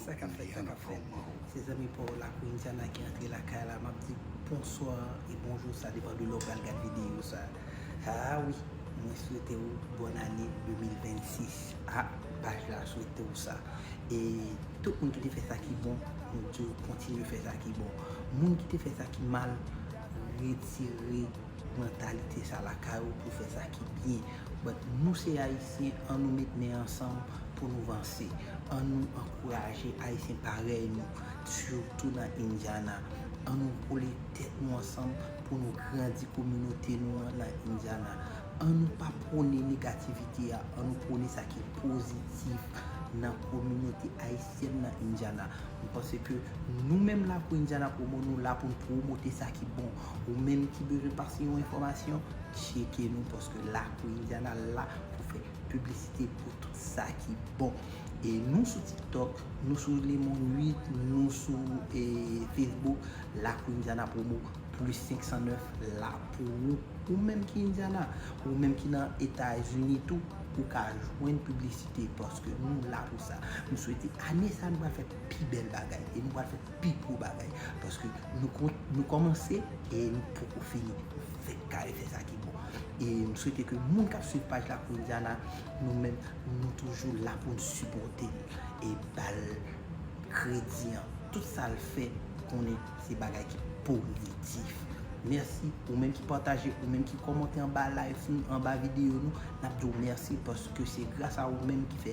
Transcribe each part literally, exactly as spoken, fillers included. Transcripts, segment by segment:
Sa k ap fèt, sa k ap fèt. Se zanmi pa w Lakou Indiana ki antre lakay la. M ap di bonswa e bonjou, sa depann de lè w pral gad videyo sa. Ah wi, mwen swete w bòn ane de mil vennsis. Ah, paj la swete w sa. E tout moun ki te fè sa ki bon, nou di w kontinye fè sa ki bon. Moun ki te fè sa ki mal, retire mantalite sa lakay ou pou fè sa ki byen. But nou se Ayisyen, ann nou met men ansanm pou nou vanse. Ann nou ankouraje Ayisyen parèy nou, sitou nan Indiana. Ann nou kole tèt nou ansanm pou nou grandi kominote nou an nan Indiana. Ann nou pa pwone negativite a, ann nou pwone sa ki pozitif nan kominote ayisyèn nan Indiana. M panse ke nou menm Lakou Indiana Promo, nou la pou n pwomote sa ki bon. Ou menm ki bezwen pase yon enfòmasyon, tcheke nou, paske Lakou Indiana la pou fè piblisite pou tout sa ki bon. E nou sou TikTok, nou sou Lemon uit, nou sou e, Facebook, Lakou Indiana Promo, plis senk san nèf la pou ou. Ou menm ki Indiana, ou menm ki nan Etazini tou, ou ka jwenn piblisite paske nou la pou sa. M swete ane sa nou pral fè pi bèl bagay e nou pral fè pi gwo bagay paske nou, kon- nou kòmanse e nou poko fini. Nou fèk kare fè sa ki bon. E m swete ke moun k ap swiv paj Lakou Indiana, nou menm, nou toujou la pou n sipòte l e ba l kredi an. Tout sa l fè, konnen se bagay ki pozitif. Mèsi ou menm ki pataje, ou menm ki kòmante anba live nou, anba videyo nou, n ap di w mèsi paske se gras a ou menm ki fè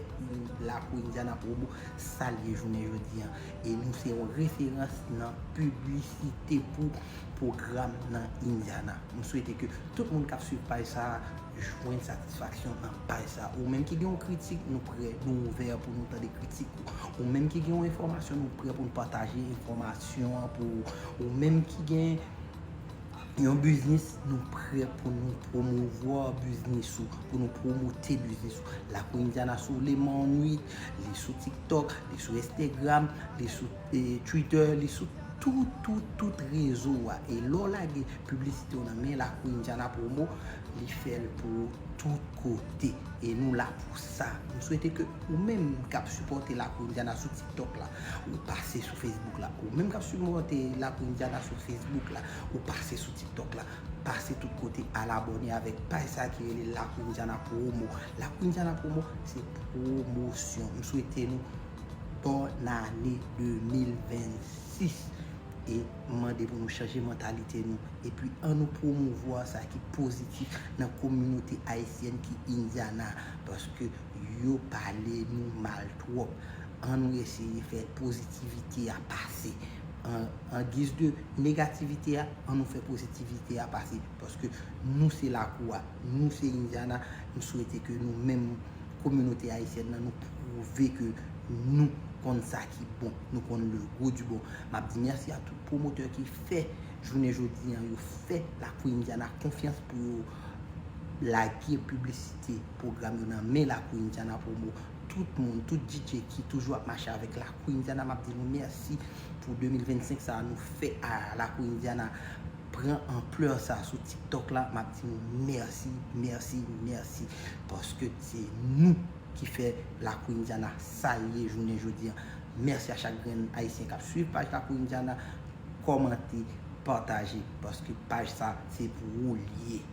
Lakou Indiana Promo sa l ye jounen jodi an. E nou se yon referans nan piblisite pou pwogram nan Indiana. M swete ke tout moun k ap swiv paj sa a jwenn satisfaksyon nan paj sa a. Ou menm ki gen yon kritik, nou prè, nou ouvè pou nou tande kritik ou. Ou menm ki gen yon enfòmasyon, nou prè pou nou pataje enfòmasyon an pou ou. Ou menm ki gen yon biznis, nou prè pou nou pwomouvwa biznis ou, pou nou pwomote biznis ou. Lakou Indiana sou Lemon uit, li sou TikTok, li sou Instagram, li sou e, Twitter, li sou tout, tout, tout rezo a. E lè w lage piblisite w nan men Lakou Indiana Promo, li fè l pou ou tout kote. E nou la pou sa. M swete ke ou menm k ap sipòte Lakou Indiana sou TikTok la, ou pase sou Facebook la. Ou menm k ap sipòte Lakou Indiana sou Facebook la, ou pase sou TikTok la. Pase tout kote, al abòne avèk paj sa ki rele Lakou Indiana Promo. Lakou Indiana Promo, se pwomosyon. M swete nou bòn ane de mil vennsis e mande pou nou chanje mantalite nou epi ann nou pwomouvwa sa ki pozitif nan kominote ayisyèn ki Indiana, paske yo pale nou mal twòp. Ann nou eseye fè pozitivite a pase. An, an giz de negativite a, ann nou fè pozitivite a pase, paske nou se lakou a, nou se Indiana. M swete ke nou menm kominote ayisyèn nan, nou pwouve ke nou konn sa ki bon, nou konn le goût du bon. M ap di mèsi a tout pwomotè ki fè jounen jodi an yo fè Lakou Indiana konfyans pou yo lage piblisite pwogram yo nan men Lakou Indiana Promo. Tout moun, tout D J ki toujou ap mache avèk Lakou Indiana, m ap di nou mèsi pou de mil vennsenk sa a nou fè a Lakou Indiana pran anplè sa sou TikTok la, m ap di nou mèsi, mèsi, mèsi. Paske se nou ki fè Lakou Indiana sa l ye jounen jodi an. Mèsi a chak grenn ayisyen k ap swiv paj Lakou Indiana, kòmante, pataje, paske paj sa se pou ou l ye.